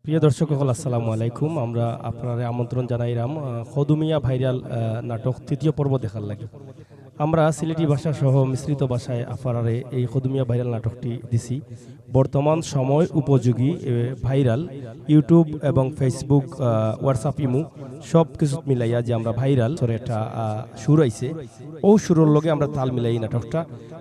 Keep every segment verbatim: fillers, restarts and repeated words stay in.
প্রিয় দর্শক সকল, আসসালামু আলাইকুম। আমরা আপনারে আমন্ত্রণ জানাইরাম, আহ, কদুমিয়া ভাইরাল, আহ, নাটক তৃতীয় পর্ব দেখার লাগি। আমরা সিলেটি ভাষা সহ মিশ্রিত ভাষায় আপনারে এই কদুমিয়া ভাইরাল নাটকটি দিছি। বর্তমান সময় উপযোগী, এ, ভাইরাল YouTube এবং Facebook, আহ, WhatsApp, ইমো সব কিছুত মিলাইয়া যে আমরা ভাইরাল, সরে একটা, আহ, সুর আইছে, ও সুরর লগে আমরা তাল মিলাই এই নাটকটা।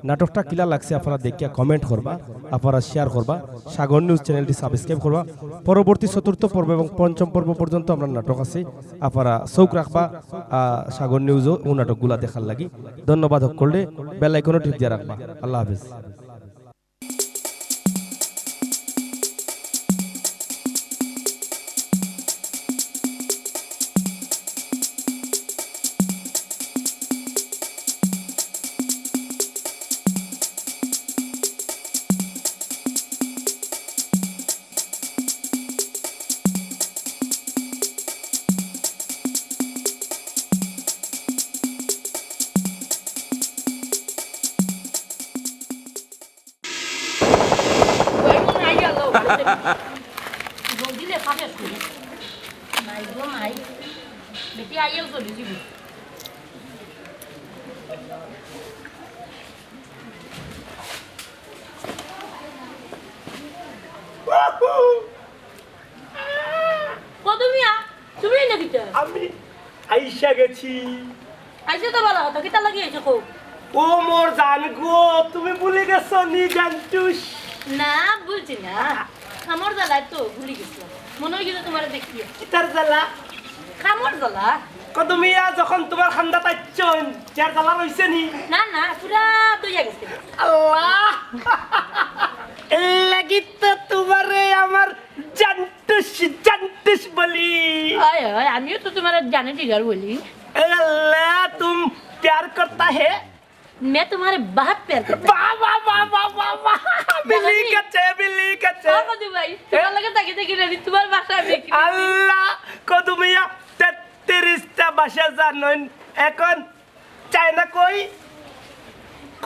নাটকটা কিলা লাগছে আপনারা দেখিয়া comment করবা, আপনারা share করবা, সাগর নিউজ চ্যানেলটি subscribe করবা। পরবর্তী চতুর্থ পর্ব এবং পঞ্চম পর্ব পর্যন্ত আমরা নাটক আছে, আপনারা চোখ রাখবা, আহ, সাগর নিউজও ও নাটকগুলা দেখার লাগি। ধন্যবাদ সকলরে, বেল আইকনও টিপ দিয়া রাখবা। আল্লাহ হাফেজ। জলদি লেখা শেষ করি। নাই গো, নাই। বেটি আইয়াল চলে যাবি। কদুমিয়া, তুমি না কিতা? আমি আইসা গেছি। আইসা তো ভালা কথা, কিতা লাগি আইছো কও? ও মোর জান গো, তুমি ভুলি গেছো নি জানটুস? না, ভুলছি না। কামর জ্বালায় তো ভুলি গেছিলাম। মনে অই গেল তুমারে দেখিয়া। কিতার জ্বালা? কামর জ্বালা। কদুমিয়া যখন তুমার খান্দাত আইছইন, যার জ্বালা রইছে নি? না, না, পুরা দইয়া গেছে। আল্লাহ! এর লাগি তো তুমারে আমার জানটুস, জানটুস বলি। অয়, অয়, আমিও তো তুমারে জানে জিগার বলি। এ আল্লাহ, তুম প্যার করতা হে? मैं तुम्हारे बहुत प्यार करता हूँ। বাহ, বাহ, বাহ, বাহ, বাহ, বাহ। বিলি জানি। গেছে, বিলি গেছে। ও কদু ভাই, তুমার লগে থাকি থাকি রে, তুমার ভাষা আমি কি আল্লাহ, কদুমিয়া তেত্রিশটা ভাষা জানইন। এখন চায়না কই?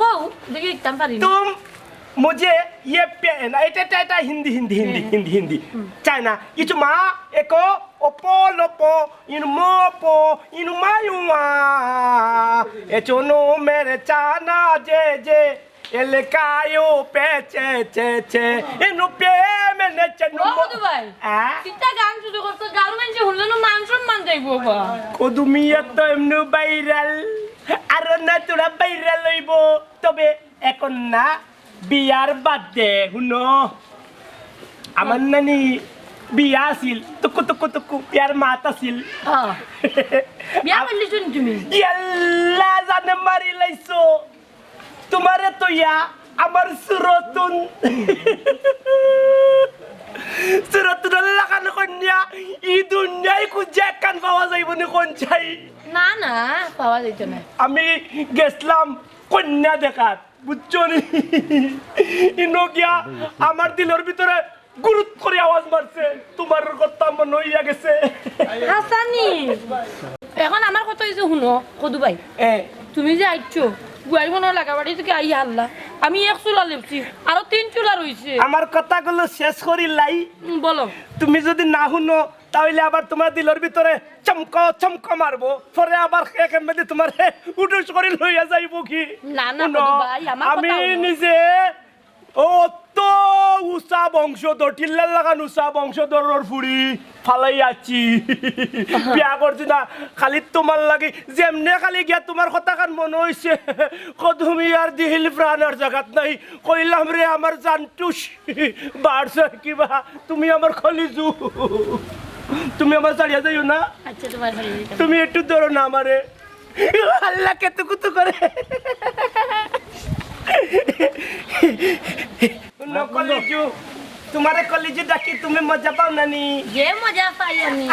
কও, দেখি একদম পারি না। तुम मुझे ये पे-, না, এটা, এটা, এটা হিন্দি, হিন্দি, হিন্দি, হুম। হিন্দি, হিন্দি। হুম। চায়না। ইচু মা, একো, ওপো, লোপো, ইনু মোপো, ইনু মায়ুয়া। এচো নো মেরে চানা, যে, যে, এলাকায়ও পেচে, চে, চে। ইনু পে মেনে চেনু ও মো-, কদু ভাই, আ? কিতা গান শুরু করছো? গান মানষে হুনলে না মান সম্মান যাইবো বা। কদুমিয়া তো এমনে ভাইরাল। আর না তোরা ভাইরাল অইবো। তবে এখন না, বিয়ার বাদে, হুনো। আমার নানি বিয়া আছিল, তুকু তুকু তুকু, বিয়ার মাত আছিল। হ্যাঁ। বিয়া আ-, করলি শুনি তুমি? ইয়াল্লা, জানে মারি লাইছো। তুমারে তো ইয়া, আমার সুরতুন। সুরতুন লাখান কইন্যা, ই দুনিয়ায় খুঁজে একখান পাওয়া যাইবো নি কইন চাই? না, না, পাওয়া যাইতো না। আমি গেছলাম কইন্যা দেখাত। বুঝছো নি? ইনো গিয়া আমার দিলর ভিতরে গুরুত করি আওয়াজ মারছে, তুমার কথা মনো অইয়া গেছে। হাছানি। এখন আমার কথা অইছে, হুনো, কদু ভাই। এ। তুমি যে আইছো, গুয়াই মনো লাগা বাড়ি থাকি আইয়া হারলা। আমি এক চুলা লেপছি, আরো তিন চুলা রইছে। আমার কথাগুলো শেষ করিলাই। উম, বলো। তুমি যদি না হুনো, তাইলে আবার তুমার দিলর ভিতরে চমকা চমকা মারবো, পরে আবার একের মধ্যে তুমারে উঠুস করি লইয়া যাইবো কি? না, না, হুনো, কদু ভাই, আমার আমি কথা হুনো। নিজে অত উষা বংশধর, টিল্লার লাখান উষা বংশধরর ফুড়ি ফালাই আছি। বিয়া করছি না, খালি তুমার লাগি, যেমনে খালি গিয়া তুমার কথাখান মনো অইছে, কদুমিয়ার দিল প্রাণর জাগাত নাই, কইলাম রে আমার জানটুস, বাড়ছে কিবা, তুমি আমার কলিজু, তুমি আমার ছাড়িয়া যাইও না। আচ্ছা, তুমার ছাড়িয়া যাইতাম। তুমি একটু ধরো না আমারে। আল্লাহ কেতু কুতু করে। হুনো কলিজু, তুমারে কলিজু ডাকি তুমি মজা পাও না নি? যে মজা পাই আমি।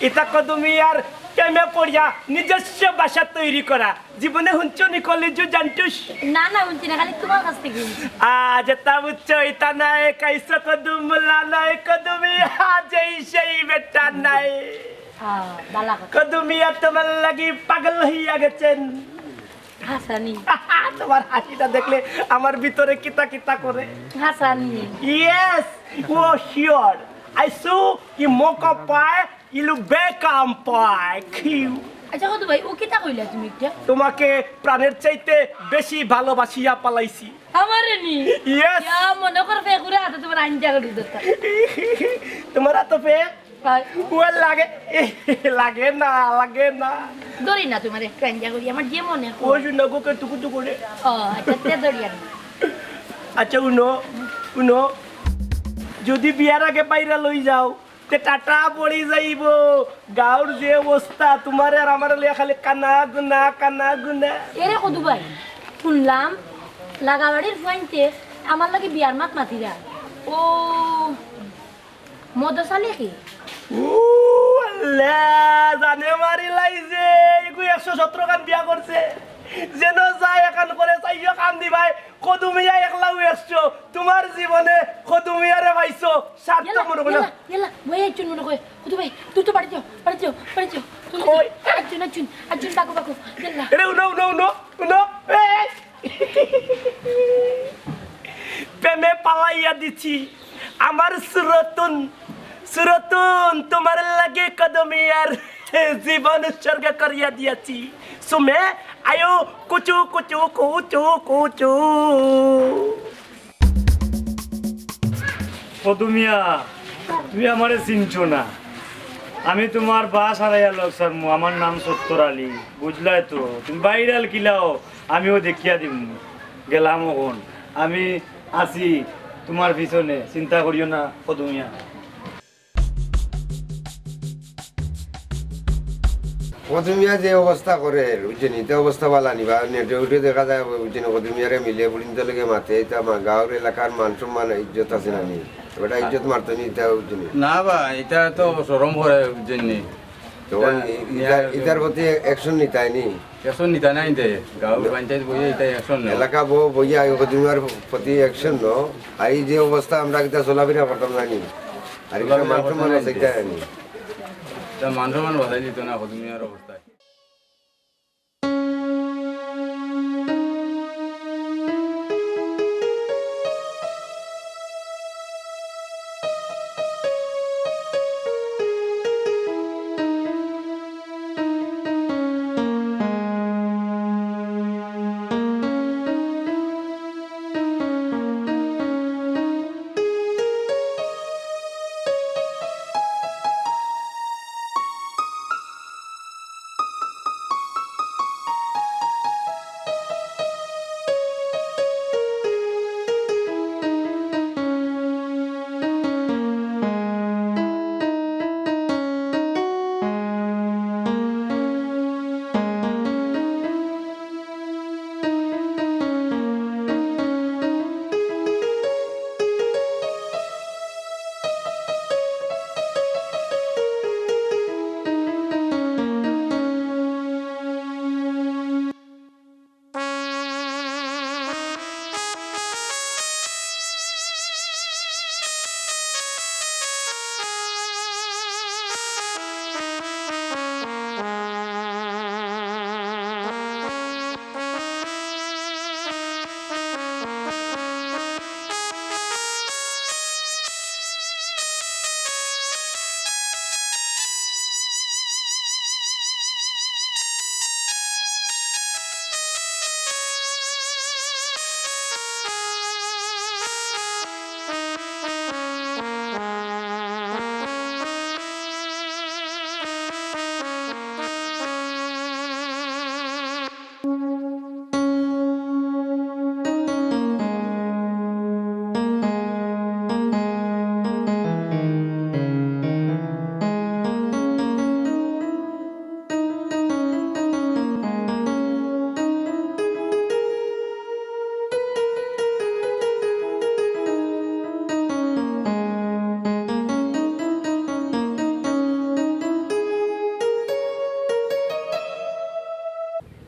ইতা কদুমিয়ার প্রেমে পড়িয়া নিজস্ব ভাষা তৈরি করা। জীবনে হুনছো নি কলিজু জানটুস? না, না, হুনছি না, খালি তুমার কাছ থাকি হুনছি। আজ তা বুঝছো, ইতা নাই, কাইসা কদুম, লা নাই কদুমিয়া, যেই সেই বেটা নাই। হ্যাঁ, বালা কথা। কদুমিয়া তুমার লাগি পাগল অইয়া গেছেন। হাছানি। তুমার হাসিটা দেখলে আমার ভিতরে কিতা কিতা করে। হাছানি। Yes, ও sure। আইসু, ই মকা পায়, ইলু বেকাম পায়। খিউ। আচ্ছা, কদু ভাই, ও কিতা কইলা তুমি একটা? তোমাকে প্রাণের চাইতে বেশি ভালোবাসিয়া পালাইছি। আমারে নি? Yes। ইয়া, মনে কর, ফেকুরে হাতে তোমার আঞ্জা করি দিতা। তোমার হাতে ফেক? হয়। ও লাগে, লাগে না, লাগে না। ধরি না তোমার একটু আঞ্জা করি, আমার যে মনে হয়। ওই জন্য ওকে টুকু টুকু করে। ও, আচ্ছা, তে ধরি আর না। আচ্ছা, উনো, উনো, যদি বিয়ার আগে বাইরা লই যাও, তে টাটা পড়ি যাইব। গাঁওর যে অবস্থা, তোমারে আর আমারে লইয়া খালি কানা গুনা, কানা গুনা। এরে কদু ভাই, শুনলাম লাগাবাড়ির ফুয়াইন্তে আমার লগে বিয়ার মাত মাতিরা। ও, মদসালে কি? ও আল্লাহ, জানে মারি লাইছে। এগু একশো সতেরো খান বিয়া করছে। যেন যায় এখান করে চাইও কান দিবাই। কদু মিয়া একলাউ একশো। তোমার জীবনে কদু মিয়ারে পাইছো। সার্থক মনে করো। ইয়াল্লা, ইয়াল্লা, বই একজন মনে করে। কদু ভাই, তুই তো বাড়ি যাও, বাড়ি যাও, বাড়ি যাও। তুমি কই? একজন, একজন, একজন, ডাকো, ডাকো। ইয়াল্লা। এরে, উনো, উনো, উনো, উনো। এই! প্রেমে পালাইয়া দিছি আমার সুরতুন, সুরতুন, তোমার লাগি কদু মিয়ার জীবন উৎসর্গ করিয়া দিয়াছি। সুমে আয়ো কুচু কুচু কুচু কুচু। কদু মিয়া, তুমি আমারে চিনছো না। আমি তোমার বাস হারাইয়া লগ সারমু। আমার নাম সত্তর আলী, বুঝলায় তো? তুমি বাইরাল কিলাও, আমিও দেখিয়া দিমু। গেলাম অখন। আমি আছি তোমার পিছনে, চিন্তা করিও না কদু মিয়া। কদু মিয়া যে অবস্থা করে, বুঝছনি, ইতা অবস্থা বালা নি বা, নেটে উঠে দেখা যায়, বুঝছনি, কদু মিয়ারে মিলে বুড়িন্তা লগে মাতে, ইতা মা-, গাঁওর এলাকার মান সম্মান ইজ্জত আছে না নি? বেটা ইজ্জত মারতো নি, ইতা বুঝছনি। না বা, ইতা তো শরম করে, বুঝছনি। তখন ইতা ই-, ইতা, নিয়া ইতার প্রতি action নিতায় নি? Action নিতা নাই দে, গাঁও পঞ্চায়েত বইয়া ইতা action নেই। এলাকা বউ বইয়া আগে কদু মিয়ার প্রতি action নো। আর এই যে অবস্থা, আমরা কিতা চলাফেরা করতাম না নি? আর একটা চলাফেরা মান সম্মান করতাম না আছে, নি। ইতা নি। তা মান সম্মান বাঁচাই দিত না, কদু মিয়ার অবস্থায়।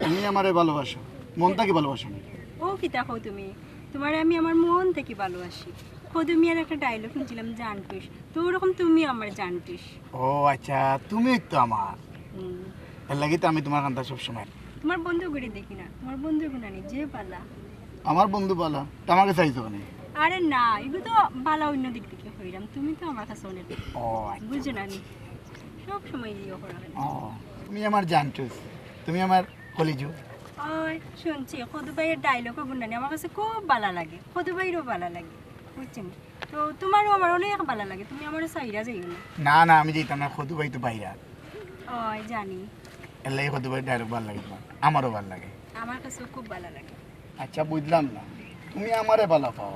তুমি আমারে ভালোবাসো, মন থাকি ভালোবাসো নি? ও কিতা কও তুমি? তোমারে আমি আমার মন থাকি ভালোবাসি। কদু মিয়ার একটা dialogue শুনছিলাম, "জানটুস।" তো ওরকম তুমি আমার জানটুস। ও আচ্ছা, তুমি তো আমার। হুম। এর লাগি তো আমি তোমার কান্তা সব সময়। তোমার বন্ধু করে দেখি না, তোমার বন্ধু গুণানি যে বালা। আমার বন্ধু বালা, তো আমাকে চাইছো কেনে? আরে না, এগু তো বালা অন্য দিক থাকি কইরাম, তুমি তো আমার কাছে অনেক, ও আচ্ছা। বুঝছো না নি? সব সময় ইয়ে করো কেন? ও, তুমি আমার জানটুস, তুমি আমার কলিজু। ওই শুনছি, কদু ভাইয়ের ডায়লগ অগুন নানি আমার কাছে খুব বালা লাগে, কদু ভাইরও বালা লাগে, বুঝছো নি? তো তোমারও আমার অনেক বালা লাগে, তুমি আমারে ছাইড়া যাইও না। না, না, আমি যাইতাম না, কদু ভাই তো বাইরা। ওই জানি। এর লাগি কদু ভাইর ডায়লগ বালা লাগে তোমার, আমারও বালা লাগে। আমার কাছেও খুব বালা লাগে। আচ্ছা, বুঝলাম না, তুমি আমারে বালা পাও,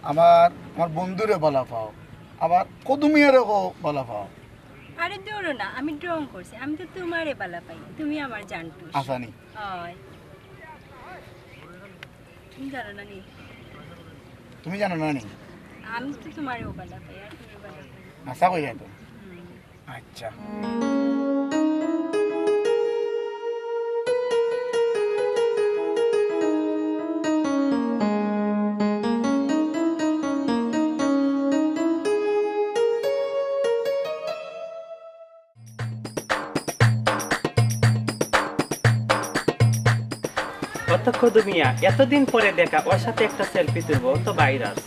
আমার, আমার বন্ধুরে বালা পাও, আবার কদু মিয়ারে কো বালা পাও। আরে ধরো না, আমি ঢং করছি, আমি তো তোমারে বালা পাই, তুমি আমার জানটুস। আসানি। ওই। তুমি জানো না নি? তুমি জানো না নি? আমি তো তোমারেও বালা পাই, আর তুমি বালা পাই। আশা করি তো। হুম। আচ্ছা। অত কদু মিয়া, এতদিন পরে দেখা, ওর সাথে একটা সেলফি তুলবো, ও তো ভাইরাল।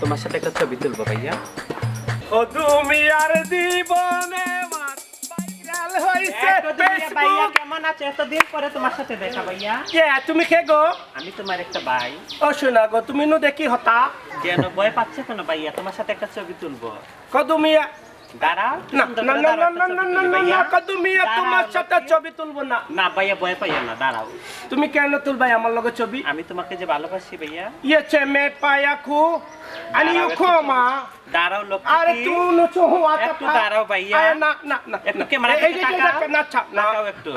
তোমার সাথে একটা ছবি তুলবো ভাইয়া। কদু মিয়ার জীবনে ভাইরাল হইছে। এ, কদু মিয়া ভাইয়া, Facebook। কেমন আছো? এতদিন পরে তোমার সাথে দেখা ভাইয়া। কে, তুমি কে গো? আমি তোমার একটা ভাই। ও শোনা গো, তুমি নু দেখি হতা। কেন ভয় পাচ্ছ কেন ভাইয়া? তোমার সাথে একটা ছবি তুলবো। কদু মিয়া। দাঁড়াও, না, সুন্দর না, করে না, দাঁড়াও, না, একটা না, ছবি না, তুলি না, ভাইয়া। না, কদু মিয়া, দাঁড়াও, তোমার সাথে লক্ষ্মী। ছবি তুলবো না। না ভাইয়া, ভয় পাইও না, দাঁড়াও। তুমি কেন তুলবাই আমার লগে ছবি? আমি তোমাকে যে ভালোবাসি ভাইয়া। ইয়ে চে মে পায়া খু, আনি দাঁড়াও, ইউ একটু খো মা। দাঁড়াও লক্ষ্মী। আরে তুই নচো হো, আতা একটু পা। দাঁড়াও ভাইয়া। আরে না, না, না, একটু না। ক্যামেরা এই, এই দিকে যে, যে, তাকাও। যে, না, চা, না। তাকাও একটু।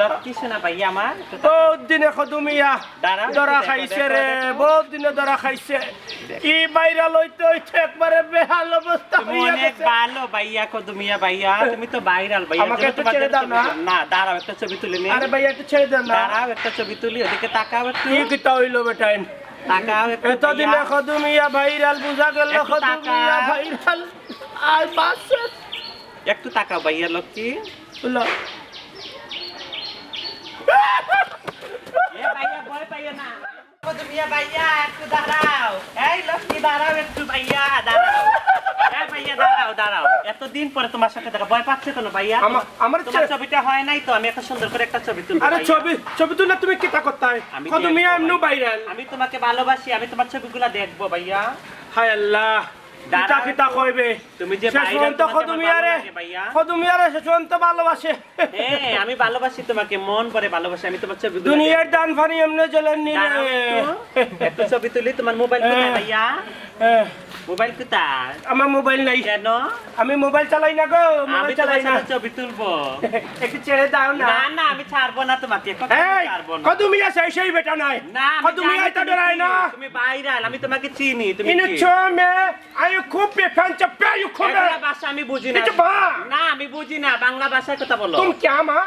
লক্ষ্মী সোনা ভাইয়া আমার, একটু তাকাও। বহুত দিনে কদু মিয়া। দাঁড়াও, ধরা একটু খাইছে দেখো, রে, দেখো। বহুত দিনে ধরা খাইছে। দেখো। ই ভাইরাল হইতে হইতে একবারে বেহাল অবস্থা তুমি হইয়া অনেক গেছে। ভালো ভাইয়া, কদু মিয়া ভাইয়া, তুমি তো ভাইরাল ভাইয়া, আমাকে একটু ছেড়ে দাও না। না, দাঁড়াও, একটা ছবি তুলে নিই। আরে ভাইয়া, একটু ছেড়ে দেন না। দাঁড়াও, একটা ছবি তুলি, ওদিকে তাকাও একটু। কি কিতা হইলো বেটাইন? তাকাও একটু এতদিনে ভাইয়া। কদু মিয়া ভাইরাল, বুঝা গেল একটু কদু মিয়া তাকাও। ভাইরাল। আর বাস। একটু তাকাও ভাইয়া লক্ষ্মী। তুলো। এ ভাইয়া, ভয় পাইও না। কদু মিয়া ভাইয়া, একটু দাঁড়াও। এই লক্ষ্মী, দাঁড়াও একটু ভাইয়া, দাঁড়াও। এই ভাইয়া, দাঁড়াও, দাঁড়াও। এতদিন পরে তোমার সাথে দেখা, ভয় পাচ্ছ কেন ভাইয়া? আমা-, আমার তোমার ছে- ছবিটা হয় নাই তো, আমি একটা সুন্দর করে একটা ছবি তুলবো আরে ভাইয়া। ছবি, ছবি তুললে তুমি কিতা করতায়? আমি কদু দেখবো মিয়া এমনু ভাইয়া। ভাইরাল। আমি তোমাকে ভালোবাসি, আমি তোমার ছবিগুলা দেখবো ভাইয়া। হায় আল্লাহ, দাঁড়াও কিতা কিতা একটু। কইবে? তুমি যে শেষ ভাইরাল, পর্যন্ত তোমার কদু যেমন মিয়ারে, ভালো লাগে ভাইয়া। কদু মিয়ারে শেষ পর্যন্ত ভালোবাসে। হ্যাঁ, আমি ভালোবাসি তোমাকে, মন ভরে ভালোবাসি, আমি তোমার ছবিগুলা দুনিয়ার দেখবো। দান পানি এমনে জ্বলেন নি দাঁড়াও রে। একটু, একটু ছবি তুলি, তোমার মোবাইল কোথায় হ্যাঁ। ভাইয়া? হ্যাঁ। মোবাইল কোথায়? আমার মোবাইল নাই। কেন? আমি মোবাইল চালাই না গো, মোবাইল আমি চালাই তোমার না। সাথে ছবি তুলবো। একটু ছেড়ে দাও না। না, না, আমি ছাড়বো না তোমাকে, কখনো এই, ছাড়বো না। কদু মিয়া সেই সেই বেটা নাই। না, আমি কদু মিয়া জানি এটা তুমি ডরায় কি, না। তুমি ভাইরাল, আমি তোমাকে চিনি, তুমি ইনু কি? চো মে, আয়ু খুব বেফান চাপে, আয়ু খুব এগুলা ভাষা আমি বুঝি না। এটা বা। না, আমি বুঝি না, বাংলা ভাষায় কথা বলো। তুম কিয়া মা?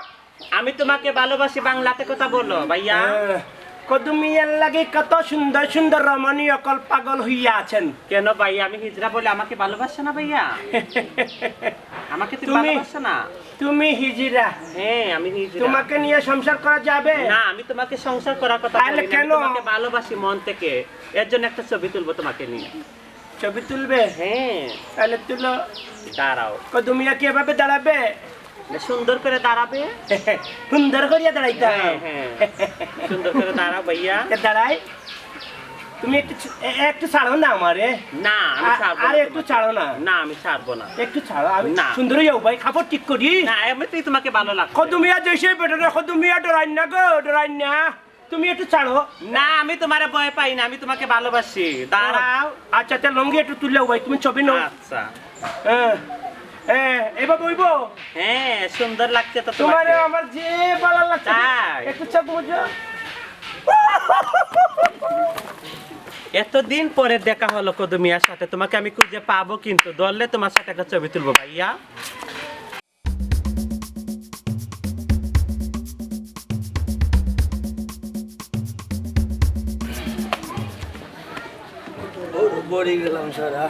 আমি তোমাকে ভালোবাসি, বাংলাতে কথা বলো, ভাইয়া। হ্যাঁ। কদু মিয়ার লাগি কত সুন্দর সুন্দর রমণী অকল পাগল হইয়া আছেন। কেন ভাইয়া, আমি হিজড়া বলে আমাকে ভালোবাসো না ভাইয়া? আমাকে তুমি তুমি ভালোবাসো না? তুমি হিজড়া। হ্যাঁ, আমি হিজড়া। তোমাকে নিয়ে সংসার করা যাবে? না, আমি তোমাকে সংসার করার কথা তাহলে বলি না, আমি কেন? তোমাকে ভালোবাসি মন থেকে। এর জন্য একটা ছবি তুলবো তোমাকে নিয়ে। ছবি তুলবে? হ্যাঁ। তাহলে তুলো। দাঁড়াও। কদু মিয়া কি এভাবে দাঁড়াবে? না, সুন্দর করে দাঁড়াবে। সুন্দর করিয়া দাঁড়াইতে হ্যাঁ, হয়। হ্যাঁ। সুন্দর করে দাঁড়াও, ভাইয়া। এ দাঁড়াই। তুমি একটু ছ-, এ-, একটু ছাড়ো না আমারে। না, আমি আ-, ছাড়বো আরে না একটু তোমাকে। ছাড়ো না। না, আমি ছাড়বো না। একটু ছাড়ো, আমি না। সুন্দর হইয়া উবাই, কাপড় ঠিক করি। না, এমনিতেই তোমাকে ভালো লাগছে। কদু মিয়া যে সেই বেটা রে, কদু মিয়া ডরাইন না গো, ডরাইন না। তুমি একটু ছাড়ো। না, আমি তোমারে ভয় পাই না, আমি তোমাকে ভালোবাসি। দাঁড়াও। আচ্ছা, তে লুঙ্গি একটু তুললে ভাই, তুমি ছবি নাও। আচ্ছা। হ্যাঁ। হ্যাঁ, এবার বইবো। হ্যাঁ, সুন্দর লাগছে তো তোমারে তোমাকে। আমার যে ভালো লাগছে। তাই? একটু চোখ মুজো। এতদিন পরে দেখা হলো কদু মিয়ার সাথে, তোমাকে আমি খুঁজে পাবো কিন্তু, ধরলে তোমার সাথে একটা ছবি তুলবো ভাইয়া। বড়ি গেলাম সারা,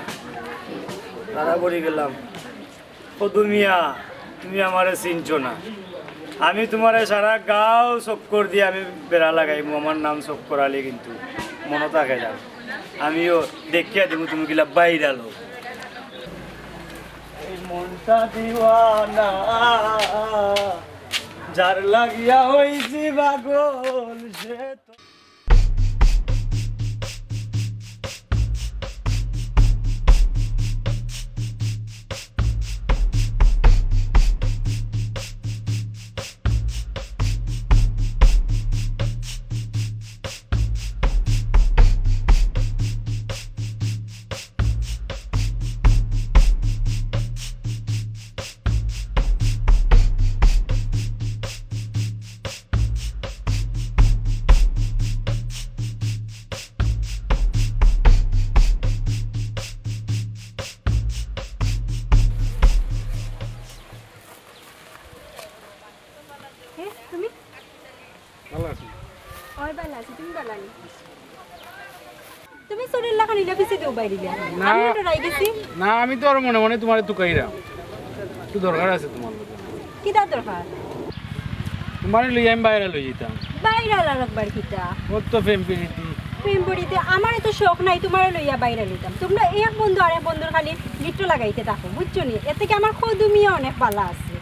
সারা বড়ি গেলাম। কদু মিয়া, তুমি আমারে চিনছো না। আমি তোমারে সারা গাঁও চক্কর দিয়া আমি বেড়া লাগাইমু। আমার নাম চক্কর আলী, কিন্তু মনো থাকে যান। আমিও দেখিয়া দিমু তুমি কিলা বাইরাল অও। এই মনটা দিওয়ানা, যার লাগিয়া হইছি পাগল, সে তো হে, তুমি? ভালা আছি। অয় ভালা আছি, তুমি ভালা নি? তুমি চুরির লাখান ইলা পিছে দেও বাইরে গিয়া। না। আমি তো রাই গেছি। না, আমি তো আর মনে মনে তুমারে তুকাইরাম। একটু দরকার আছে তুমার লগে। কিতা দরকার? তুমারে লইয়া আমি বাইরে লই যাইতাম। বাইরে আর একবার কিতা? অত প্রেম পিরিতি। প্রেম পিরিতি, আমার এত শখ নাই তুমারে লইয়া বাইরে লইতাম। তুমরা এক বন্ধু আর এক বন্ধুর খালি গিট্টু লাগাইতে থাকো, বুঝছো নি? এর থাকি আমার কদু মিয়া অনেক ভালা আছে।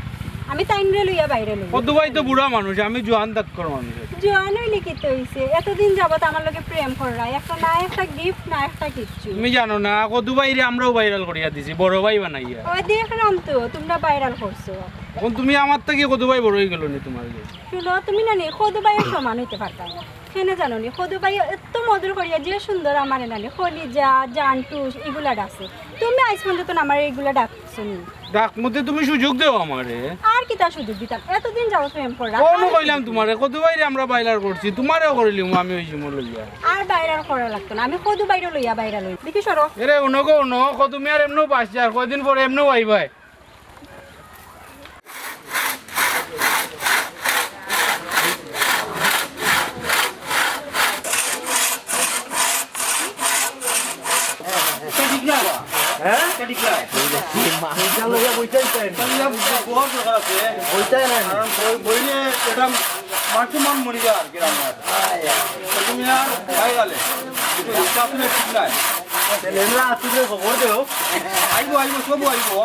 আমি তাইনরে লইয়া বাইরে লই। কদু ভাই তো বুড়া মানুষ, আমি জোয়ান তাক্কর মানুষ। জোয়ান অইলে কিতা অইছে? এতদিন যাবত আমার লগে প্রেম কররা, একটা না একটা গিফট, না একটা কিচ্ছু। তুমি জানো না, কদু ভাইরে আমরাও ভাইরাল করিয়া দিছি, বড় ভাই বানাইয়া। ওই দেখলাম তো, তুমরা ভাইরাল করছো। অখন তুমি আমার থাকি কদু ভাই বড় অইগেলো নি তুমার গেছে? হুনো, তুমি না নি কদু ভাইর সমান অইতে পারতায় না। কেনে জানো নি, কদু ভাই এত মধুর করিয়া যে সুন্দর আমারে না নি, কলিজা, জানটুস, ইগুলা ডাকছে। তুমি আইজ পর্যন্ত আমারে ইগুলা ডাকছো নি। ডাকমুতে তুমি সুযোগ দেও আমারে। আর কিতা সুযোগ দিতাম? এতদিন যাবত প্রেম কররা। কুনু আর কইলাম সুযোগ তুমারে, কদু ভাইরে আমরা ভাইরাল করছি, তুমারেও করিলিমু আমি ওই জিমো লইয়া। আর ভাইরাল করা লাগতো না, আমি কদু ভাইরে লইয়া ভাইরাল অই। দেখি সরো। এরে, হুনো গো, হুনো, কদু মিয়ার এমনেও বাঁচছে, আর কয়দিন পরে এমনেও আইবায়। এটা ঠিক না। হ্যাঁ? এটা ঠিক না। এটা লইয়া বইতাই চাই না। এটা লইয়া বওয়ার দরকার আছে। বইতাই না। কারণ বই-, বইলে এটা মান সম্মান মরি যায় আর কি আমার। তুমি আর ভাই গেলে। এটা আসলে ঠিক নাই। তাহলে এমরা আসলে খবর দেও। আইবো, আইবো, সব আইবো।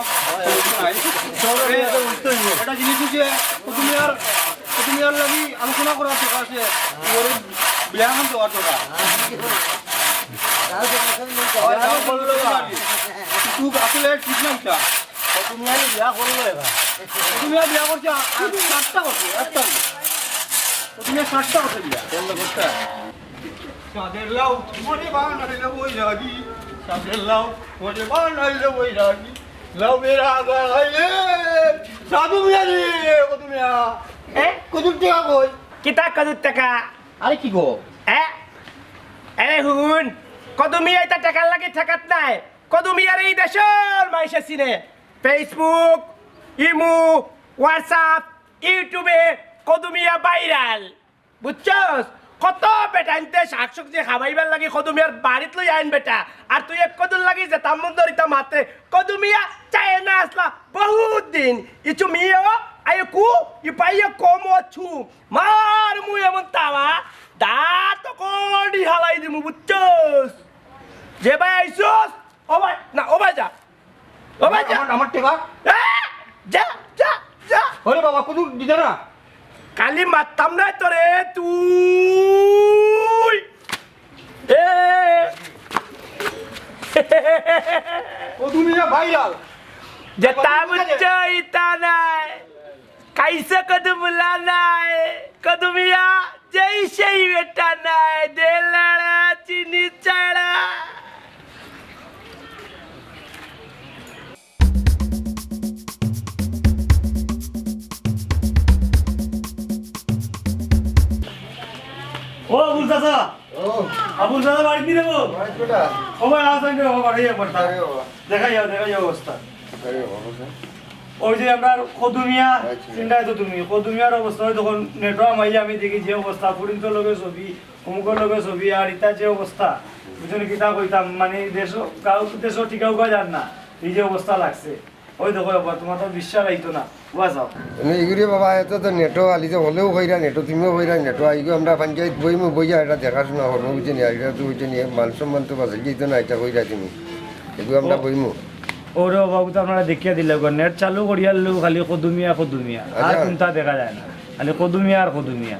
নাই। সব আইবো, তো উঠতে হইবো। এটা জিনিস হচ্ছে, তুমি আর, তুমি আর লাগি আলোচনা করার দরকার আছে। ওরে বিয়া এখন দেওয়ার দরকার। তাহলে তো এখন নেই। ওই যাও, বললো না। কিন্তু আসলে ঠিক না এটা। তুমি আর বিয়া করলো এবার। তুমি আর বিয়া করছে, আ-, আ-, সাতটা করছে, একটা করছে। তুমি আর সাতটা করছে বিয়া। বললো করতে। চাঁদের লাউ, মরে বানাইলে বৈরাগী। চাঁদের লাউ, মরে বানাইলে বৈরাগী। লাউ বেরা গায়ে, সাধু মিয়া রে, কত মিয়া? এ? কত টেকা কই? কিতা কত টেকা? আরে কি গো? এ? আরে হুন, কত মিয়া ইতা টেকার লাগি ঠেকাত নাই। কত মিয়ারে ই দেশর মাইনষে চিনে। Facebook, ইমো, WhatsApp, YouTube-এ কত মিয়া ভাইরাল। বুঝছস? কত বেটাইন্তে শাক-সবজি খাবাইবার লাগি কদু মিয়ার বাড়িত লই আইন বেটা। আর তুই এক কদুর লাগি যেতাম মন ধরিতাম মাতে। কদু মিয়া চায় না আসলা বহুত দিন। ইচু মিয়া আইকু, ইপাইয়ে কম অছু। মার মুই এমন তাওয়া, দাঁত কড়ি হালাই দিমু, বুঝছস? যে ভাই আইছস, ও ভাই, না, ও ভাই যা। ও ভাই, যা। আমার, আমার টেকা। এ, যা, যা, যা। ওরে বাবা, কদু দিতে না। কালি মারতাম না তোরে, তুই। এ। কদু মিয়া ভাইরাল। যেতা বুঝছো, ইতা নাই। কাইসে কদু মুলা নাই, কদু মিয়া, যেই সেই বেটা নাই, দে লাড়া, চিনি ছাড়া। ও আবুল চাচা, ও। আবুল চাচা বাড়িত নি রে গো? বাড়িত বেটা। ও ভাই, আছেন রে বাবা, বাড়ি একবার। আরে বাবা। দেখাই যাও, দেখাই যাও অবস্থা। আরে বাবা, বুঝা। ওই যে আমরা কদু মিয়া, আচ্ছা। চিন্তায় তো তুমি, কদু মিয়ার অবস্থা হয় তখন নেটও আমাইলে আমি দেখি যে অবস্থা, ফুরিন্তর লগে ছবি, অমুকর লগে ছবি, আর ইতা যে অবস্থা, বুঝছো নি কিতা কইতাম, মানে দেশও, গাঁও দেশও টিকাও করা যার না, এই যে অবস্থা লাগছে। ওই দেখো বাবা, তোমার তো বিশ্বাস আইতো না। বাবা যাও। মানে ইগুরে বাবা, এত তো নেটো আলি যে হলেও কইরা নেটো, তুমিও কইরা নেটো, আইগো আমরা পঞ্চায়েত বইমু, বইয়া এটা দেখাশোনা করমু, বুঝছো নি? আর এটা তো বুঝছো নি, মান সম্মান তো বাঁচে যেত না, এটা কইরা তুমি। এগুলো আমরা ও। বইমু। ওরে বাবা, তো আপনারা দেখিয়া দিলে গো, নেট চালু করিয়া লো, খালি কদুমিয়া, কদুমিয়া। আর আচ্ছা। কোনটা দেখা যায় না, খালি কদুমিয়া আর কদুমিয়া।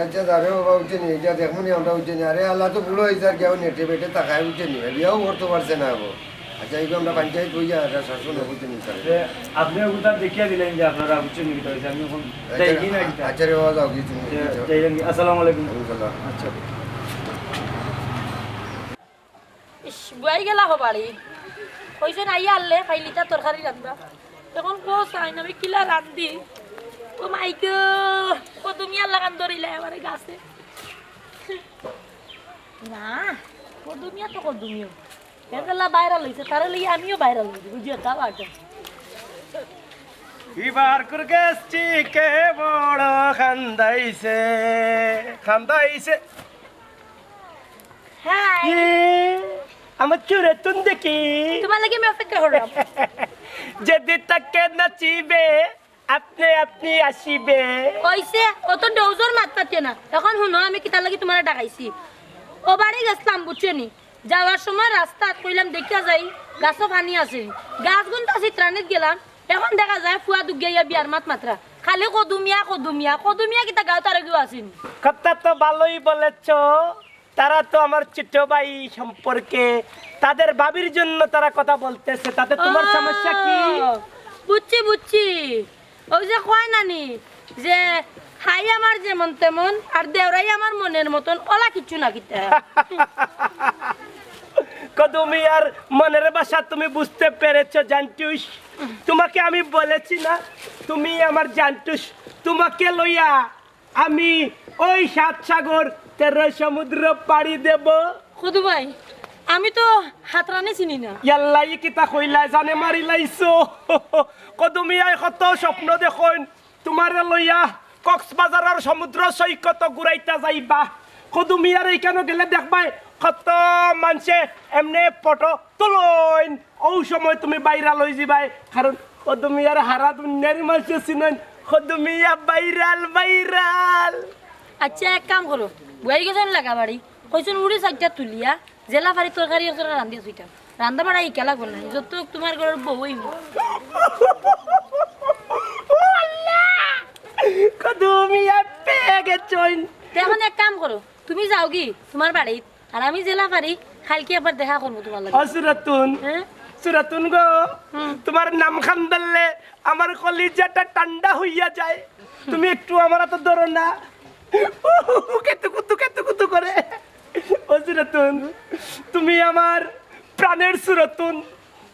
আচ্ছা, যাবে বাবা, বুঝছো নি? এটা দেখমু নি আমরা, বুঝছো নি? আরে আল্লাহ তো বুড়ো হয়েছে আর কেউ নেটে বেটে তাকায়, বুঝছো নি? বিয়াও করতে পারছে না গো। আচ্ছা, এইগুলো আমরা পঞ্চায়েত বইয়া এটা শাসন বুঝছো নি, স্যার? যে আপনি ওটা দেখিয়া দিলেন যে আপনারা বুঝছেন নি কিতা হয়েছে, আমি এখন আচ্ছা, যাই কি না কিতা? আচ্ছা রে বাবা, যাও কি তুমি, যে যাও। যাই কি? আসসালামু আলাইকুম। ওয়ালাইকুম সালাম। আচ্ছা। ইস, বুয়াই গেলা হো বাড়ি। কইছইন আইয়া আনলে, পাইলিতা তরকারি রান্ধবা। এখন কো চাইন আমি কিলা রান্ধি। ও মাই গো, কদুমিয়ার লাগান ধরিলে এবারে গাছে। না, কদুমিয়া তো কদুমিয়া। এগুলা বাইরা লইছে, তারে লইয়া আমিও বাইরা লইছি, বুঝিও, তা বাটা। এবার কুরগেসছি কে বড় খান্দাইছে, খান্দাইছে। হ্যাঁ। এ, আমার চুরে তুন দেখি। তোমার লাগি আমি অপেক্ষা করলাম। যদি তাকে নাচিবে, আপনি আপনি আসিবে। কইছে, অত ডৌজর মাত পাতিও না। এখন হুনো, আমি কিতার লাগি তোমারে ডাকাইছি। ও বাড়ি গেছলাম, বুঝছো নি? যাওয়ার সময় রাস্তাত কইলাম, দেখিয়া যাই, গাছো পানি আছে নি। গাছ গুনতা চিত্রানিত গেলাম, এখন দেখা যায় ফুয়া দুগিয়া ইয়া বিয়ার মাত মাতরা। খালি কদুমিয়া, কদুমিয়া, কদুমিয়া কিতা গাঁও তার কেউ আছে নি? কথা তো ভালোই বলেছ, তারা তো আমার ছোট ভাই সম্পর্কে, তাদের ভাবির জন্য তারা কথা বলতেছে, তাতে তোমার ও, সমস্যা কি? বুঝছি, বুঝছি। ওই যে কয় নানি যে হাই আমার যেমন তেমন, আর দেওরাই আমার মনের মতন, ওলা কিচ্ছু না কিতা। কদুমিয়ার মনের ভাষা তুমি বুঝতে পেরেছো জান্টুস? তোমাকে আমি বলেছি না, তুমি আমার জান্টুস, তোমাকে লইয়া আমি ওই সাত সাগর তেরো সমুদ্র পাড়ি দেব। কদু ভাই, আমি তো হাতরানি চিনি না। ইয়াল্লা, ই কিতা কইলা, জানে মারি লাইছো। কদুমিয়ায় কত স্বপ্ন দেখইন, তোমারে লইয়া কক্সবাজারর সমুদ্র সৈকত ঘুরাইতা যাইবা। কদুমিয়ার এইখানো গেলে দেখবায় কত মানষে এমনে ফটো তুলইন, অউ সময় তুমি ভাইরাল অইযিবায়, কারণ কদুমিয়ার হারা দুনিয়ার মানষে চিনইন, কদুমিয়া ভাইরাল, ভাইরাল। আচ্ছা, এক কাম করো, বুয়াই গেছইন লাগা বাড়ি, কইছইন উড়ি চাইরটা তুলিয়া, যেলা পারি তরকারি একজরা রান্ধিয়া থইতাম। রান্ধা বাড়া ইকা লাগবো না, যত তোমার ঘরর বউ অইবো। ও আল্লাহ! কদুমিয়া পেয়ে গেছইন। তে এখন এক কাম করো, তুমি যাওগি তোমার বাড়িত, আর আমি যেলা পারি কাইলকে আবার দেখা করমু তোমার লগে। ও সুরাতুন, হ্যাঁ? সুরাতুন গো, হুম। তোমার নাম খান ধরলে আমার কলিজাটা ঠান্ডা হইয়া যায়। তুমি একটু আমার আতো ধরো না। কেতু কুতু, কেতু কুতু করে। ও সুরাতুন, তুমি আমার প্রাণের সুরাতুন,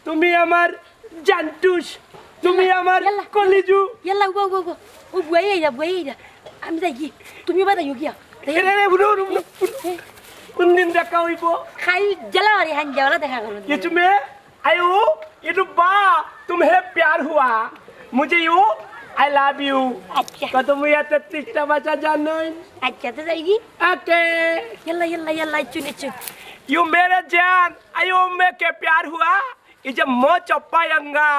তুমি আমার জান্টুস, তুমি ইয়াল্লা, আমার ইয়াল্লা, কলিজু। ইয়াল্লা, উবা, উবা, উবা। ও বুয়াই আইরা, বুয়াই আইরা। আমি যাইগি, তুমি এবার যাইও গিয়া। এরে, এরে, উঠো, উঠো, উঠো, উঠো। কোন দিন দেখা অইবো? কাইল যেলা পারি হাইঞ্জা ওলা দেখা করমু। ये तुम्हें, आयो, ये डब्बा, तुम्हें प्यार हुआ, मुझे यू, I love you। আচ্ছা। কদুমিয়া তেত্রিশটা ভাষা জানইন। আচ্ছা, তে যাইগি? ওকে। ইয়াল্লা, ইয়াল্লা, ইয়াল্লা, ইচ্ছু, ইচ্ছু। यू मेरे जान, आयो, मैं के प्यार हुआ, इजे मो चप्पा यंगा।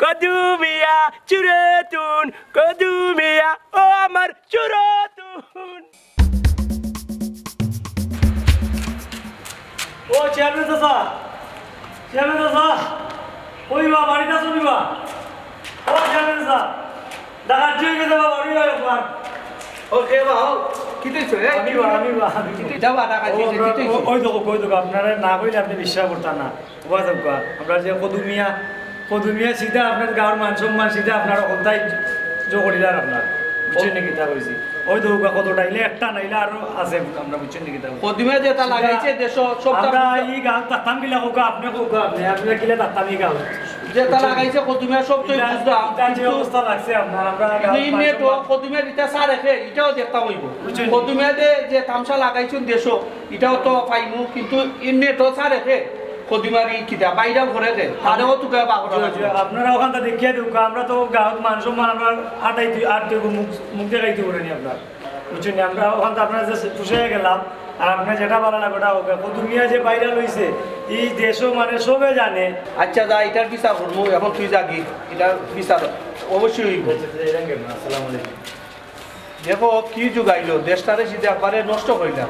কদুমিয়া, চুরাতুন, কদুমিয়া, ও আমার চুরাতুন। ও চেয়ারম্যান চাচা, চেয়ারম্যান চাচা, কই বা, বাড়িত আছো নি বা? ও চেয়ারম্যান চাচা, ডাকাতি অই গেছে বা, বাড়িত আও একবার। ও, কে বা, ও, কিতা অইছে, এ? আমি বা, আমি বা, আমি বা। কিতা বা, ডাকাতি অইছে, কিতা অইছে? ওই দেখো, ওই দেখো, আপনারা না কইলে আপনে বিশ্বাস করতা না। ওবা যাউক্কা, আমরা যে কদুমিয়া, কদুমিয়া সিধা আপনার গাঁওর মান সম্মান সিধা আপনার হকলতাই জো করিলার আপনার। বুঝছইন নি কিতা কইছি? ওই দেখউক্কা কতটা, ইলে একটা নাইলে আরো আছে, আমরা বুঝছইন নি কিতা কইছি? কদুমিয়া যেতা সিধা লাগাইছে দেশো, সবটা আমরা বুঝছো। ই গাঁওত থাকতাম কিলা কউক্কা, আপনে কউক্কা, আপনে, আপনে কিলা থাকতাম ই গাঁওত? যেতা বুঝছইন নি? লাগাইছে কদুমিয়া সবটাই ইটা, বুঝলাম, ইটা যে কিন্তু অবস্থা লাগছে আপনার, আমরা কিন্তু গাঁওত ই মান নেট সম্মান কদুমিয়ার ইটা সারে খে, ইটাও দেখতাম অইবো। বুঝছইন নি? কদুমিয়া যে, যে তামশা লাগাইছইন দেশো, ইটাও তো পাইমু, কিন্তু ই নেটও সারে খে। কদুমিয়ার ই কিতা, ভাইরাল করে দে। তারেও তো গায়ে বাগড়া জি, জি, লাগবে। আপনারা ওখানটা দেখিয়া দেউক্কা, আমরা তো গাঁওত মান সম্মান, আমরা আটাই দুই, আট দুই মুখ, মুখ দেখাইতে পারি নি আপনার। বুঝছইন নি? আমরা ওখানটা আপনারা যে পুষাইয়া গেলাম, আর আপনে যেটা ভালা লাগে ওটা হোক। কদু মিয়া যে ভাইরাল অইছে, ই দেশো মানে সবে জানে। আচ্ছা, যা, ইটার বিচার করমু, এখন তুই যাগি, ইটার বিচার অবশ্যই অইবো। আসসালামু আলাইকুম। দেখো, কি যুগ আইলো, দেশটারে সিধা একবারে নষ্ট করিলা।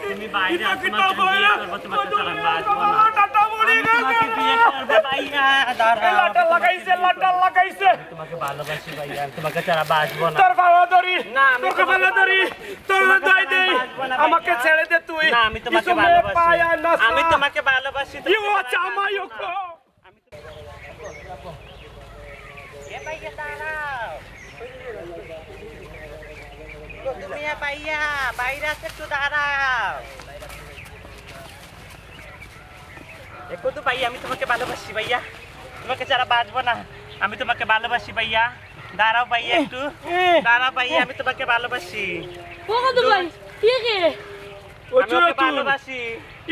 তুমি বাইরে আসো, তোমার সাথে বিয়ে করবো, তোমার সাথে আমি বাঁচবো না। আমি তোমাকে বিয়ে করবো, ভাইয়া, দাঁড়াও। লাটা লাগাইছে, লাটা লাগাইছে। তোমাকে ভালোবাসি ভাইয়া, আমি তোমাকে ছাড়া বাঁচবো না। তোর বাবা ধরি, না, আমি তোর তোমাকে কপালে ধরি, ভালোবাসি। তোর তোমাকে দোয়াই ছাড়া আমি দেই। বাঁচবো না আমাকে ভাইয়া। ছেড়ে দে তুই। না, আমি তোমাকে কিছু মেয়ে ভালোবাসি। পায় আর না আমি পায়। তোমাকে ভালোবাসি, ইউ তোমাকে আচ্ছা, ছাড়া আমার বাঁচবো না। ইউকো। আমি এ ভাইয়া, দাঁড়াও। কদু মিয়া ভাইয়া, বাইরে আসো, একটু দাঁড়াও। এ কদু ভাইয়া, আমি তোমাকে ভালোবাসি ভাইয়া, তোমাকে ছাড়া বাঁচবো না। আমি তোমাকে ভালোবাসি ভাইয়া, দাঁড়াও ভাইয়া একটু, দাঁড়াও ভাইয়া, আমি তোমাকে ভালোবাসি। ও কদু ভাই, কি কে? ও আমি ওকে চুরাতুন। ভালোবাসি।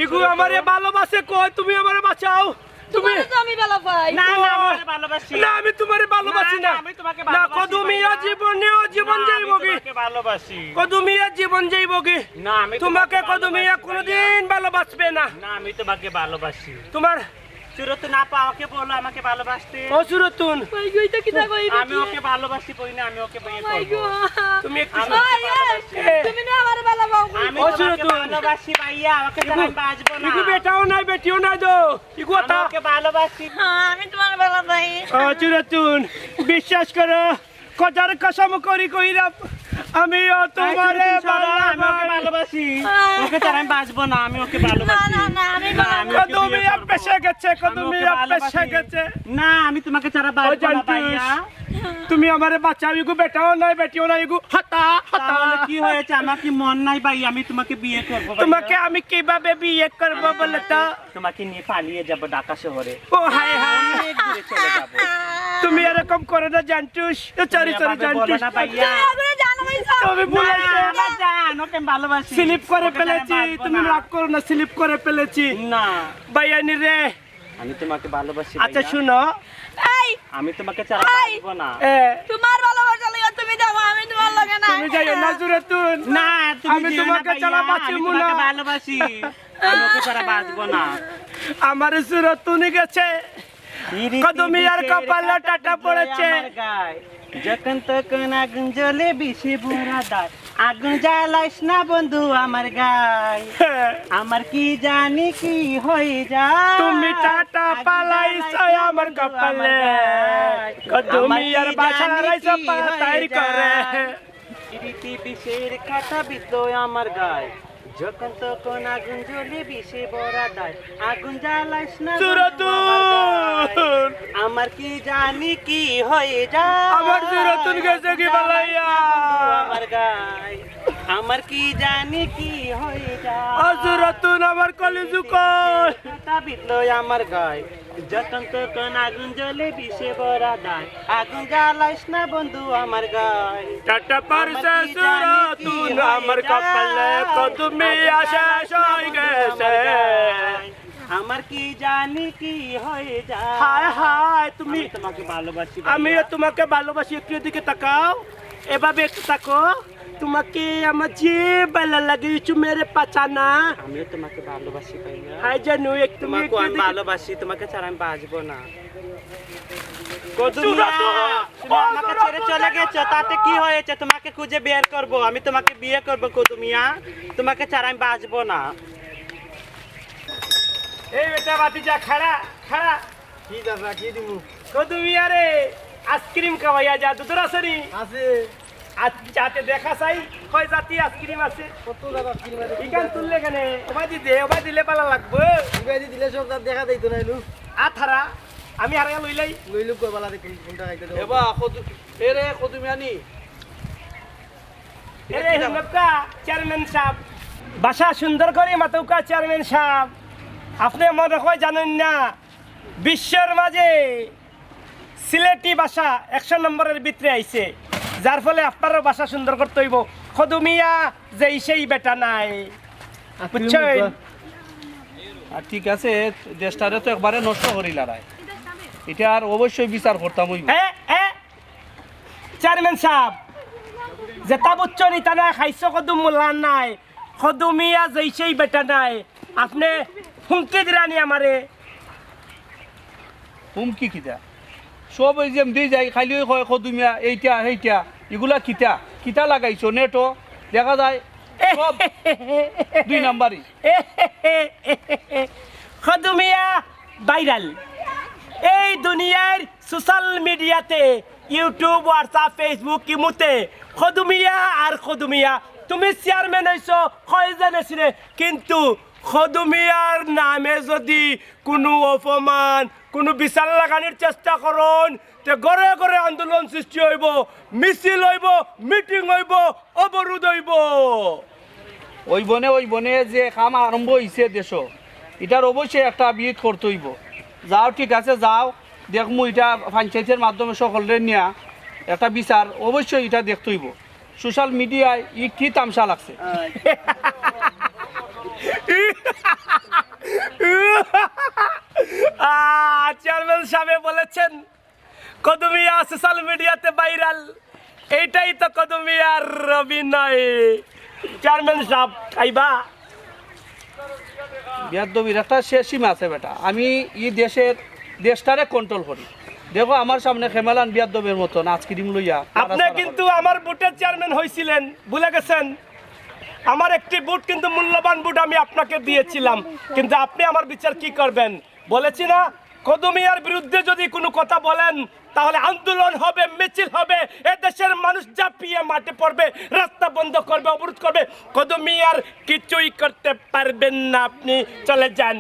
ইগু আমারে ভালোবাসে কয়, তুমি আমারে বাঁচাও। তুমি তোমারে তো আমি ভালা পাই। না, না, আমারে ভালোবাসি। না, আমি তোমারে ভালোবাসি না, না। না, আমি তোমাকে না, ভালোবাসি কদু মিয়া ভাইয়া। জীবনেও জীবন না, আমি যাইবগি। তোমাকে ভালোবাসি। কদু মিয়া জীবন যাইবগি। না, আমি তোমাকে তোমাকে কদু মিয়া ভালোবাসি কোনোদিন ভালোবাসবে না। না, আমি তোমাকে ভালোবাসি। তোমার চুরাতুন আপা, ওকে বলো আমাকে ভালোবাসতে। ও চুরাতুন। ভাই গো, এটা কিতা কই আমি দেখি? ওকে ভালোবাসি, বই না, আমি ওকে বিয়ে ও মাই করবো। গো। তুমি একটু আমি ওকে ভালোবাসি। এ। তুমি না আমারে ভালা পাও। আমি ও তোমাকে চুরাতুন। ভালোবাসি ভাইয়া, ওকে ছাড়া আমি বাঁচবো না। ইগু বেটাও নাই, বেটিও নাই দো। ইগু আমি ওকে ভালোবাসি। হ্যাঁ, আমি তোমারে ভালা পাই। ও চুরাতুন, বিশ্বাস করো, খোদার কসম করি কইরাম, আমিও তোমারে ভালোবাসি। আমি ওকে ভালোবাসি। ওকে ছাড়া আমি বাঁচবো না, আমি ওকে ভালোবাসি। না, না, না, আমি না, আমি ওকে কদু মিয়া বিয়ে করবো। ফেসে গেছে, কদু মিয়া ফেসে গেছে। না, আমি তোমাকে ছাড়া বাঁচবো না, ভাইয়া। তুমি আমারে বাঁচাও, ইগু বেটাও নাই, বেটিও নাই, ইগু হাতা, হাতা। তাহলে কি হয়েছে? আমার কি মন নাই, ভাই? আমি তোমাকে বিয়ে করবো, ভাইয়া। তোমাকে আমি কিভাবে বিয়ে করবো বলো তো? তোমাকে নিয়ে পালিয়ে যাবো ঢাকা শহরে। ও হায় হায়। অনেক দূরে চলে যাবো। তুমি এরকম করো না জান্টুস। এ, sorry, sorry, জান্টুস। তুমি আমারে জানো, ভাই, তুমি ভুল না, হয়েছে। আমার জান, ওকে আমি ভালোবাসি। Slip করে ফেলেছি, তুমি রাগ করো না, slip করে ফেলেছি। না। ভাইয়ানি রে। আমি তোমাকে ভালোবাসি, আচ্ছা, ভাইয়া। শুনো। এই। আমি তোমাকে ছাড়া বাঁচবো না। এ। তোমার ভালোবাসা লইয়া তুমি যাও, আমি তোমার লগে নাই। তুমি যাইও না, চুরাতুন। না, তুমি আমি যেও না, তোমাকে ছাড়া ভাইয়া, আমি বাঁচবো না। তোমাকে ভালোবাসি। আমি ওকে ছাড়া বাঁচবো না। আমার চুরাতুনি গেছে। কদু মিয়ার কপালে টাটা পড়েছে। যখন তখন আগুন জ্বলে বিষে ভরা দায়। আগুন জ্বালাইস না বন্ধু আমার গায়। আমার কি জানি কি হয়ে যায়। তুমি টাটা পালাইছো আমার কপালে। কদু মিয়ার বাসা রাইছো পাতাই করে। প্রীতি বিষের কাঁটা বিদ্ধ আমার গায়। যখন তখন আগুন জ্বলে বিষে ভরা দায়। আগুন জ্বালাইস না বন্ধু আমার গায়। আমার কি জানি কি হয়ে যায়। আমার চুরাতুন গেছে কি বালাইয়া? আমার গায়। আমার কি জানি কি হয়ে যায়। ও চুরাতুন, আমার কলিজু কই? কাঁটা বিদ্ধ আমার গায়। যখন তখন আগুন জ্বলে বিষে ভরা দায়। আগুন জ্বালাইস না বন্ধু আমার গায়। টাটা পড়ছে চুরাতুন আমার কপালে। কদু মিয়া শেষ হয়ে গেছে। আমার কি জানি কি হয়ে যায়। হায় হায়, তুমি। আমি তোমাকে ভালোবাসি ভাইয়া। আমিও তোমাকে ভালোবাসি। একটু এদিকে তাকাও, এভাবে একটু তাকাও। তোমাকে আমার যে ভালা লাগে, ইচু মেরে পাচানা। আমিও তোমাকে ভালোবাসি ভাইয়া। হায় জানু, একটু তোমাকে আমি ভালোবাসি, তোমাকে ছাড়া আমি বাঁচবো না। কদু মিয়া, তুমি আমাকে ছেড়ে চলে গেছো, তাতে কি হয়েছে? তোমাকে খুঁজে বের করবো, আমি তোমাকে বিয়ে করবো কদু মিয়া, তোমাকে ছাড়া আমি বাঁচবো না। এই বেটা, বাতি যা, খাড়া, খাড়া। কি দাদা, কি দিমু? কদু মিয়ারে আইসক্রিম খাওয়াইয়া যা, দুধর আছে নি? আছে। আজ চাতে দেখা চাই, কয় জাতি আইসক্রিম আছে? কত জাত আইসক্রিম আছে? ইখান তুললে কেনে? ওবায়দি দে, ওবায়দি দিলে ভালা লাগবো। ওবায়দি দিলে সব জাত দেখা যাইতো না, এলু। আ থারা, আমি হারাইয়া লইলাই। লইলুক গো, বালা দেখি কোনটা খাইতে দেবো। এবা, কদু, এরে, কদু মিয়ানি। এরে, হুনউক্কা, চেয়ারম্যান সাব। ভাষা সুন্দর করি মাতউক্কা, চেয়ারম্যান সাব। আপনে মনে হয় জানেন না, বিশ্বর মাঝে সিলেটি ভাষা একশো নম্বরর ভিতরে আইছে, যার ফলে আপনারও ভাষা সুন্দর করতে অইবো। কদু মিয়া যেই সেই বেটা নায়, বুঝছইন? আর ঠিক আছে, দেশটারে তো একবারে নষ্ট করিলাইলায়, ইটার অবশ্যই বিচার করতাম অইবো। এ, এ, চেয়ারম্যান সাব, যেটা বুঝছো নি তা নায়, খাইছো কদু মুলা নায়, কদু মিয়া যেই সেই বেটা নায়। আপনে হুমকি দিরা নি আমারে। হুমকি কিতা? সব ওই যে এমনি যাই, খালি ওই কয় কদু মিয়া, এইটা, সেইটা, ইগুলা কিতা? কিতা লাগাইছো নেটো? দেখা যায় সব দুই নাম্বারি। কদু মিয়া ভাইরাল। এই দুনিয়ার সোশ্যাল মিডিয়াতে, YouTube, WhatsApp, Facebook, ইমুতে কদু মিয়া আর কদু মিয়া। তুমি চেয়ারম্যান অইছো, কয় জানে চিনে, কিন্তু কদু মিয়ার নামে যদি কুনু অপমান, কুনু বিচার লাগানির চেষ্টা করইন, তে ঘরে ঘরে আন্দোলন সৃষ্টি অইবো, মিছিল অইবো, মিটিং অইবো, অবরোধ অইবো। ওই বনে, ওই বনে যে কাম আরম্ভ অইছে দেশো, ইটার অবশ্যই একটা বিহিত করতে অইবো। যাও, ঠিক আছে, যাও, দেখমু ইটা পঞ্চায়েতের মাধ্যমে সকলরে নিয়া একটা বিচার অবশ্যই ইটা দেখতে অইবো। সোশ্যাল মিডিয়ায় ই কি তামশা লাগছে? আহ, চেয়ারম্যান সাহেব বলেছেন, কদু মিয়া সোশ্যাল মিডিয়াতে ভাইরাল, এইটাই তো কদু মিয়ার অভিনয়। চেয়ারম্যান সাহেব, খাইবা? বিয়াদ্দবির একটা শেষ সীমা আছে বেটা। আমি ই দেশের, দেশটারে কন্ট্রোল করি। দেখো আমার সামনে খেমালান বিয়াদ্দবের মতন আইসক্রিম লইয়া। আপনি কিন্তু আমার ভোটে চেয়ারম্যান হইছিলেন, ভুলে গেছেন? আমার একটি ভোট কিন্তু মূল্যবান ভোট আমি আপনাকে দিয়েছিলাম, কিন্তু আপনি আমার বিচার কি করবেন? বলেছি না, কদু মিয়ার বিরুদ্ধে যদি কোনো কথা বলেন, তাহলে আন্দোলন হবে, মিছিল হবে, এ দেশের মানুষ ঝাঁপিয়ে মাঠে পড়বে, রাস্তা বন্ধ করবে, অবরোধ করবে। কদু মিয়ার কিছুই করতে পারবেন না আপনি, চলে যান।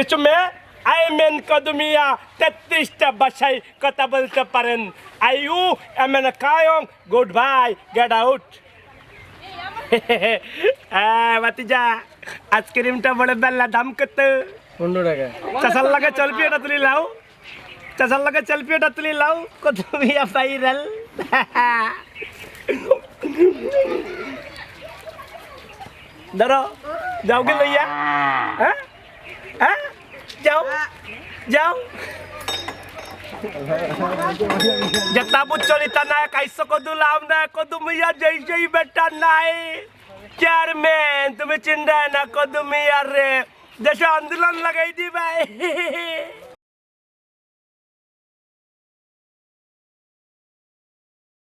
ইসুমে আইমেন কদু মিয়া তেত্রিশটা ভাষায় কথা বলতে পারেন। আইউ এমএন কায়ং, গুড বাই, গেট আউট। আহ, ভাতিজা, আইসক্রিমটা বড় বেলা, দাম কত? পনেরো টাকা। চাচার লগে সেলফি এটা তুলি লাও। চাচার লগে সেলফি এটা তুলি লাও। কদু মিয়া ভাইরাল। ধরো, যাওগি লইয়া। হ্যাঁ? হ্যাঁ? যাও, যাও। যেটা বুঝছো নি তা নায়, খাইছো কদু লাও নায়, কদু মিয়া যেই সেই বেটা নায়। চেয়ারম্যান, তুমি চিন্তায় না, কদু মিয়ারে দেশো আন্দোলন লাগাই দিবায়।